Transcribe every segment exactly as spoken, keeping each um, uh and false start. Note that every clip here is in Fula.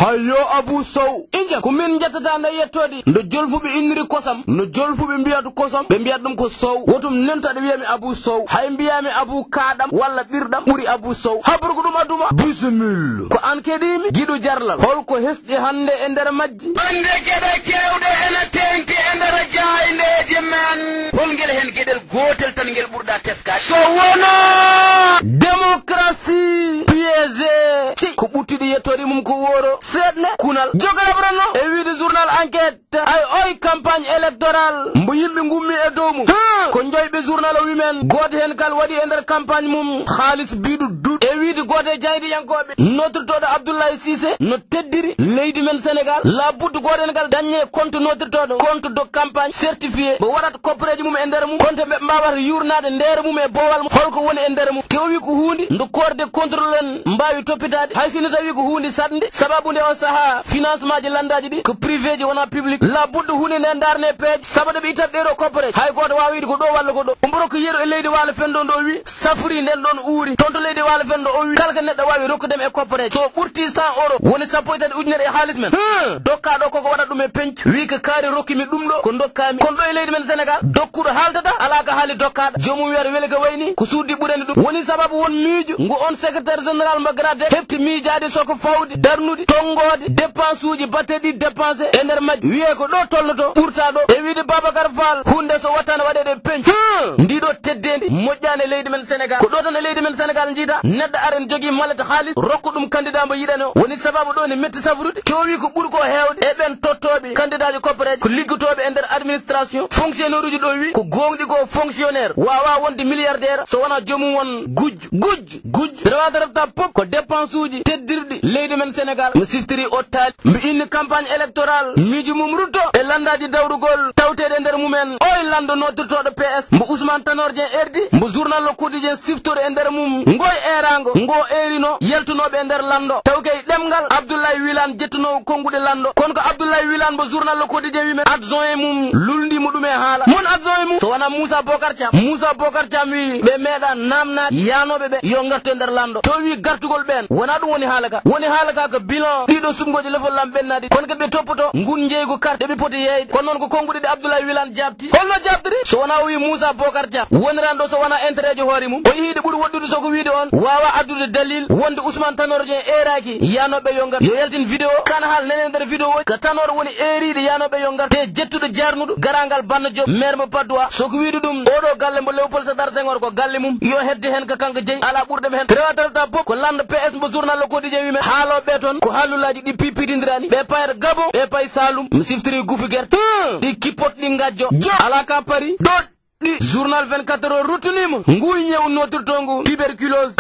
Ayo Abou Sow. Injam, ko min njettata nde yettoode. Ndo jolfuɓe inniri kosam, no jolfuɓe mbiyata kosam, ɓe mbiyata ɗum ko Sow. Wotum nenta ɗo wiyami Abou Sow. Hay mbiyami Abou Kaɗam walla ɓirɗam ɓuri Abou Sow. Habar ko ɗum aduma. Bisimilla. Ko an keɗimi, giɗo jarlal. Holko hesɗi hannde e nder majji? Bannde geɗe keewɗe ene teeŋti e nder jaayndeeji men. Hol ngel heen geɗel gootel tan ngel ɓurɗa teskaade? So wonaa démocratie piégée. Ci ko ɓurtuɗi yettoode mum ko wooro. Seeɗne kunal. Jogal abrano e wiide journal Enquête. Ay oy campagne électorale. Mbo yimɓe ngummi e dow mum. Huh! Ko joyɓe journal o wi men. Gooto heen kala waɗi e nder campagne mum. Haalis biiɗu duɗ. E wiide gooto e jaydiyankooɓe. Notirtooɗo Abdoulaye Cissé no teddiri leydi men Sénégal. Labudde gooto heen kala daññe compte notirtooɗo. Compte de campagne certifié. Ɓe waɗat koppareeji mum e nder mum. Compte ɓe mbaawata yuurnaade ndeere mum e boowal mum. Holko woni e nder mum? Te o wi ko huunde nde Cour des comptes en mbaawi toppitaade. Hay si ne tawi ko huunde saɗnde. Sababu nde on sahaa, financement ji lanndaaji ɗi ko privé ji wonaa public. Labudde huunde nde ndaarne peeje. Sabu nde ɓe ittata ɗee ɗoo koppareeje. Hay gooto waawa wiide ko ɗoo walla ko ɗoo. Umboro ko yeru e leydi Waalo fenndo ɗo wi safri nden ɗon uuri. Toon to leydi Waalo fenndo o wi kala ko neɗɗo waawi rokkude mi e koppareeje. So ɓurti cent euro, woni sappo e tati ujunere e haalis men. Hmm. Dokkaaɗo koko waɗa ɗum e pencu. Wi ko kaari rokki mi ɗum ɗo, ko ndokkaa mi. Kono ɗo e leydi men Sénégal, dokkuɗo haaltata, alaa ko haali dokkaaɗo. Joomum wiyata wele ko wayni, ko suuɗi ɓurani ɗum. Woni sababu won miijo, ngu on secrétaire général mo grade heɓti miijaade soko fawde, darnude, tonngoode, dépense uji batteɗi dépensé e nder majji. Wiyee ko ɗo tolnoto, ɓurta ɗo. E wiide Babacar Fall, hunde so wattano waɗeede pencu. Hmm. Ndi ɗo teddeendi moƴƴaani e leydi men Sénégal. Ko ɗo tan e leydi men Sénégal njiita, neɗɗo ara ne jogii mallette haalis, rokka ɗum candidat mo yiɗani o. Woni sababu ɗo ne metti safrude, toowi ko ɓuri ko heewde e ɓen tottooɓe candidaaji koppareeje, ko liggotooɓe e nder administration, fonctionnaire uji ɗo wi, ko gooŋɗi ko fonctionnaire, waawaa wonde milliardaire so wonaa joomum won gujjo, gujjo, gujjo. Rewata refta pop ko dépense uji teddirɗi leydi men Sénégal. Mi siftiri o taali. Mbi inni campagne électorale, miijo mum rutto e lanndaaji dawrugol tawteeɗi e nder mumen. Oy lanndo nootirtooɗo P S, mbo Ousmane Tanor Dieng erdi, mbo journal Le Quotidien siftori e nder mum. Ngoy eeraango, ngo eerino yaltunooɓe e nder lanndo. Taw kay ɗemngal Abdoulaye Wilane jettunoowo konnguɗi lanndo. Kono ko Abdoulaye Wilane mbo journal Le Quotidien wi men adjoint mum lulndi mo ɗum e haala. Mon adjoint mum, so wonaa Moussa Bocar Thiam. Moussa Bocar Thiam wi ɓe meeɗa naamnaade yaanooɓe ɓe yo ngartu e nder lanndo. To wi gartugol ɓeen, wonaa ɗum woni haala ka. Woni haala ka ko bilan ɗiɗo suɓngooji lefol lam ɓennaade. Kono kadi ɓe toppoto ngun njeygu carte ɓe poti yeeyde. Kono noon ko konnguɗi ɗi Abdoulaye Wilane jaabti. Holno jaabtiri? So wonaa o wi Moussa Bocar Thiam. Woniraani ɗo so wonaa intérêt ji hoore mum. O yehii ɗo ɓuri woɗɗude so ko wiide on waawa addude dalil wonde Ousmane Tanor Dieng eeraaki yaanooɓe yo ngartu. Yo yaltin vidéo. Kan haal nene nder vidéo o. Ko Tanor woni eeriiɗo yaanooɓe yo ngartu. Te jettuɗo jaarnuɗo garaangal Banna Diop, maire mo Patte d'Oie. So ko wiide ɗum, oɗo galle mbo Léopold Sédar Senghor ko galle mum. Yo hedde heen ko kanko jeyi. Alaa ɓurɗo mo heen. Rewata rewta pop ko lanndo P S mbo journal Le Quotidien wi men. Haalooɓe ɓe toon ko haalulaaji ɗi piipitindiraani. Ɓe payata Gabon, ɓe payi Saloum. Mi siftiri gufi gerte. Hmm. Ɗi kippot, ɗi ngajjo. Jo. Alaa ka pari. Ɗoɗ. Ɗi journal vingt-quatre heures ruttunii mo. Ngu ñaw nootirtoongu tuberculose.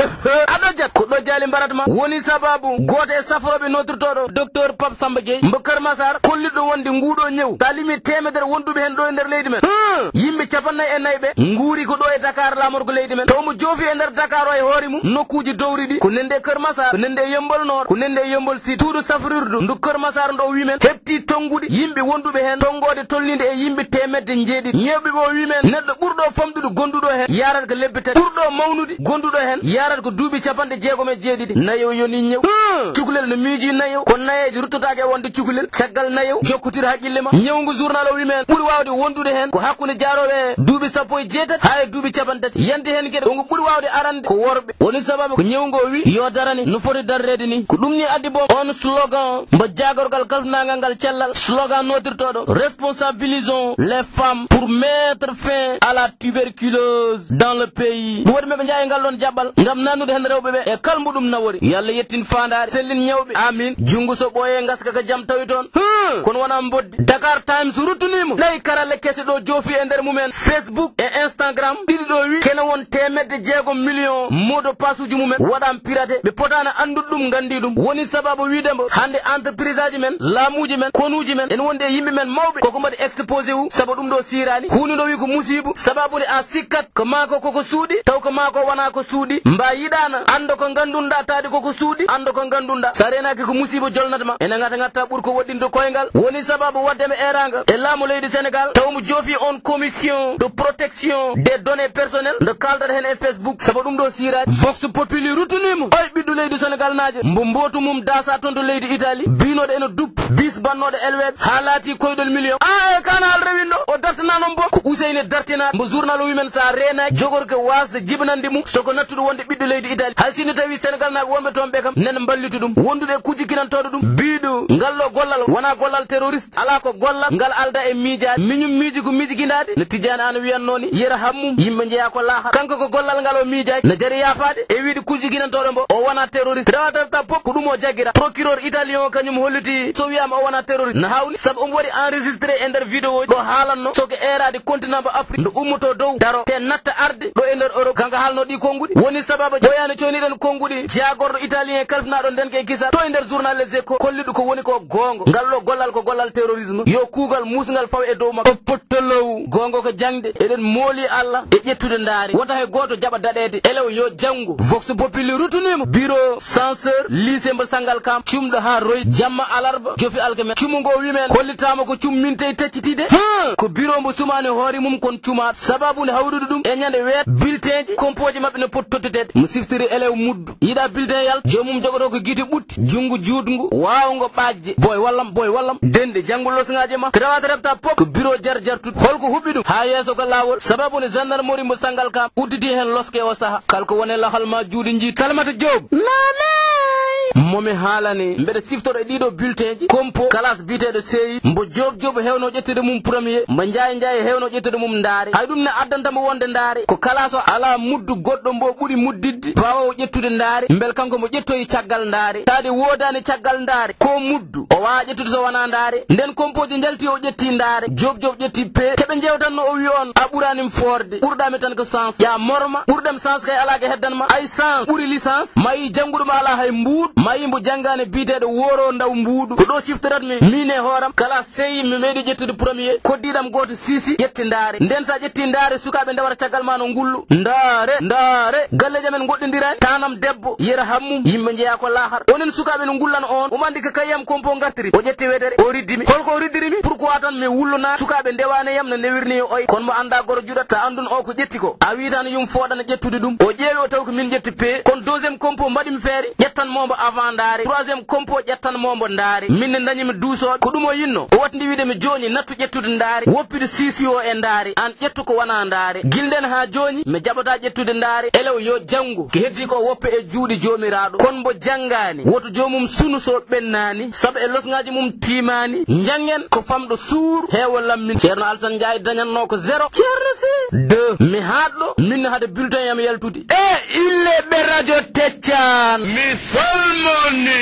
A ɗojjat. Ko ɗojjaali mbarat ma. Woni sababu gooto e safrooɓe nootirtooɗo, docteur Pape Samba Gueye, mbo Kër Massar, kollitɗo wonde nguuɗo ñaw, so a limii teemedere wonduɓe heen ɗo e nder leydi men. Hmm. Yimɓe capannay e nayɓe nguuri ko ɗo e Dakar, laamorgo leydi men. Taw mo joofi e nder Dakar o e hoore mum, nokkuuji dowri ɗi, ko nande e Kër Massar, ko nande e Yeumbeul Nord, ko nande e Yeumbeul Sud. Suudu safrirdu ndu Kër Massar ndo wi men, heɓ tii tonngude yimɓe wonduɓe heen, tonngoode tolniinde e yimɓe teemedde njeeɗiɗi. Ñeewɓe ɓe o wi men, neɗɗo ɓurɗo famɗude gonduɗo heen, yaarat ko lebbi tati. Ɓurɗo mawnude gonduɗo heen, yaarat ko duuɓi capanɗe jeegom e jeeɗiɗi. Nayew yoni ñaw. Hmm. Cukalel no miiji nayew. Ko nayeejo ruttotaake e wonde cukalel. Caggal nayew, jokkotir haqqille ma. Ñawngu journal o wi men, ɓuri waawde wondude heen ko hakkunde jaarooɓe duuɓi sappo e jeetati haa e duuɓi capanɗe tati. Yanti heen kadi, ko ngu ɓuri waawde arande ko worɓe. Woni sababu ko ñawngu o wi yo darane no foti darreede ni. Ko ɗum ni addi boom on slogan mbo jaagorgal kalfinaangal ngal cellal, slogan nootirtooɗo: Responsabilisons les femmes pour mettre fin à la tuberculose dans le pays. Ɗum waɗi maɓe njaha e ngal ɗoon jaɓɓal ngam naatnude heen rewɓe ɓe e kala mbo ɗum nawori. Yo Allah yettin faandaare, sellin ñawɓe. Amin. Junngo so ɓooyee ngaska ko jam tawi toon. Hmm. Kono wonaa mboddi. Dakar Times ruttunii mo. Nayi karalle kese ɗo joofi e nder mumen Facebook e Instagram. Ɗiɗi ɗo wi kene won teemedde jeegom million mot de passe uji mumen waɗaama piraté. Ɓe potaani anndude ɗum, nganndi ɗum. Woni sababu wiide mbo hannde entreprise aji men, laamuuji men, konuuji men, ene wondi e yimɓe men mawɓe koko mbaɗi exposé u, sabu ɗum ɗo siiraani. Huunde ɗo wi ko musiiba. Sababu nde a sikkat ko maako koko suuɗi, taw ko maako wonaa ko suuɗi. Mba yiɗaana, annda ko nganndunɗaa, taade koko suuɗi, annda ko nganndunɗaa. So a reenaaki ko musiiba jolnata ma. Ene ŋata ŋatta ɓur ko waɗɗinde koyngal. Woni sababu waɗde mi eeraangal e laamu leydi Senegal, taw mo joofi on commission de protection des données personnelles, nde kaaldata heen e Facebook, sabu ɗum ɗo siiraaji. Vox Populi rutiniima, oy ɓiɗɗo leydi Senegal naajo, mbo mbootu mum daasa toon to leydi Italie, biinooɗo ene duppa, bis bannooɗo elweeɓe, haa laati koyɗol million. A e kana al rewinɗo, o dartana noon boom. Ko Useyne dartinaa, mbo journal o wi men so a reenaaki, jogorke waasde jibinande mum, soko nattuɗo wonde ɓiɗɗo leydi Italie. Hay sinno tawi Senegal naaɓe wonɓe toon ɓe kam, nena mballitu ɗum. Wondude e kujje ginantooɗo ɗum, biiɗo ngal ɗo gollal, wonaa gollal terroriste. Alaa ko gollal ngal alda e miijaaji. Miñum miiji ko miiji ginaaɗi. No Tijjaani Aan wiyatnoo ni, yera hammum, yimɓe njeyaa ko laaxara. Kanko ko gollal ngal o miijaaki. No jari yaafaade e wiide kujje ginantooɗo mbo, o wonaa terroriste. Rewaata ta pop ko ɗum o jagira. Procureur italien o kañum holliti so wiyaama o wonaa terroriste. No hawni, sabu omo waɗi enregistré e nder vidéo ɗo haalanno soko eeraade continent mbo Afrique. Nde ummotoo dow, daro, te natta arde ɗo e nder Europe. Kanko haalno ɗi konnguɗi. Woni sababu ɓooyaani coyniɗen konnguɗi. Jagorɗo italien kalfinaaɗo ndenka e kisal. To e nder journal Les Échos, kolliɗo ko woni ko goonga. Ngal ɗo gollal ko gollal terrorisme. Yo kuugal muusngal faw e dow makko. O pottolow. Goonga ko jaŋde. Eɗen mooli Allah e ƴettude ndaari. Wota hay gooto jaɓa daɗeede. Elew yo janngu. Vox Populi rutiniima. Bureau censeur lycée mbo Sangalkam. Cumɗo haa roy. Jamma alarba. Jofi alkame. Cumu ngo wi men. Kollitaama ko cum minte taccitiide. Haa! Ko bureau mbo sumaani hoore mum kon cumaaɗo. Sababu nde hawrude ɗum e ñande weet. Bulletinji, kompooje maɓɓe ne poti totteteede. Mo siftiri elew muddu. Yiɗa bulletin yalta, joomum jogoto ko gite ɓutti, junngo juutngo, waawngo ɓaajde. Boy wallam, boy wallam, denɗe janngo losŋaaji ma. Rewaata reɓta pop, ko bureau jar jartude. Holko huɓɓi ɗum? Haa yeeso ko laawol. Sababu ne gendarmerie mbo Sangalkam udditi heen loske o saha. Kala ko woni e lahal ma juuɗe njiit. Salimata Diop. Naanay. Mo mi haalani, mbeɗa siftoro e ɗiɗo bulletinji, compo, classe biyeteeɗo C I, mbo Diop Diop heewno ƴettude mum premier, mbo Ndiaye Ndiaye heewno ƴettude mum ndaare. Hay ɗum ne addanta mo wonde ndaare. Ko kala so alaa muddu goɗɗo mbo ɓuri muddidde, baawo ƴettude ndaare, mbel kanko mo ƴettoyi caggal ndaare. Taade woodaani caggal ndaare, ko muddu. O waawaa ƴettude so wonaa ndaare. Nden kompooje njalti o ƴetti ndaare. Joop Joop ƴetti pee. Keɓe njeewtanno o wi on, a ɓuraani mi foorde. Ɓurɗaa mi tan ko sens. Ƴaa morma. Ɓurɗam sens kay alaa ko heddan ma. Ay sens ɓuri licence. Mayi jannguɗo ma alaa hay mbuuɗu. Mayi mbo janngaani biyeteeɗo wooro ndaw mbuuɗu. Ko ɗo ciftorat mi. Miin e hooram. Kala seyi mi meeɗi ƴettude premier. Koddiiɗam gooto sisi ƴetti ndaare. Nden sa ƴetti ndaare sukaaɓe ndewata caggal ma no ngullu. Ndaare, ndaare. Galleeji amen ngoɗɗondiraani. Tanam debbo, yera hammum. Yimɓe njeyaa ko laahara. Onon sukaaɓe no ngullano on. Omo anndi ko kayiyam compo ngartiri. O ƴetti wedere, o riddi mi. Holko o riddiri mi? Pourquoi tan mi wulluna sukaaɓe ndewaani yam no ndewirni oy? Kono mo annda goro juɗat, sa anndun o ko ƴetti ko. A wiitan yum fooɗana ƴettude ɗum. O ƴeewi o taw ko min ƴetti pee. Kono deuxième compo mbaɗi mi feere, ƴettan mo mbo avant ndaare. Troisième compo ƴettan mo mbo ndaare. Min ne ndañi mi duusooɓe. Ko ɗum o yinno. O waɗndi wiide mi jooni nattu ƴettude ndaare. Woppude sisi o e ndaare. An ƴettu ko wonaa ndaare. Gilden haa jooni, mi jaɓataa ƴettude ndaare. Elew yo janngu. Ko heddi ko woppa e juuɗe joomiraaɗo. Kono mbo janngaani, woto joomum sunu so ɓennaani, sabu e losŋaaji mum tiimaani. Njanngen ko famɗo suur, heewo lammin. Ceerno Alsan Njaay dañatnoo ko zéro. Ceerno si. Deux. Mi haaɗɗo, min hade bulletin yam yaltude. E ille ɓe radio Teccan. Mi salmoni,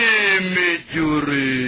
mi juuri.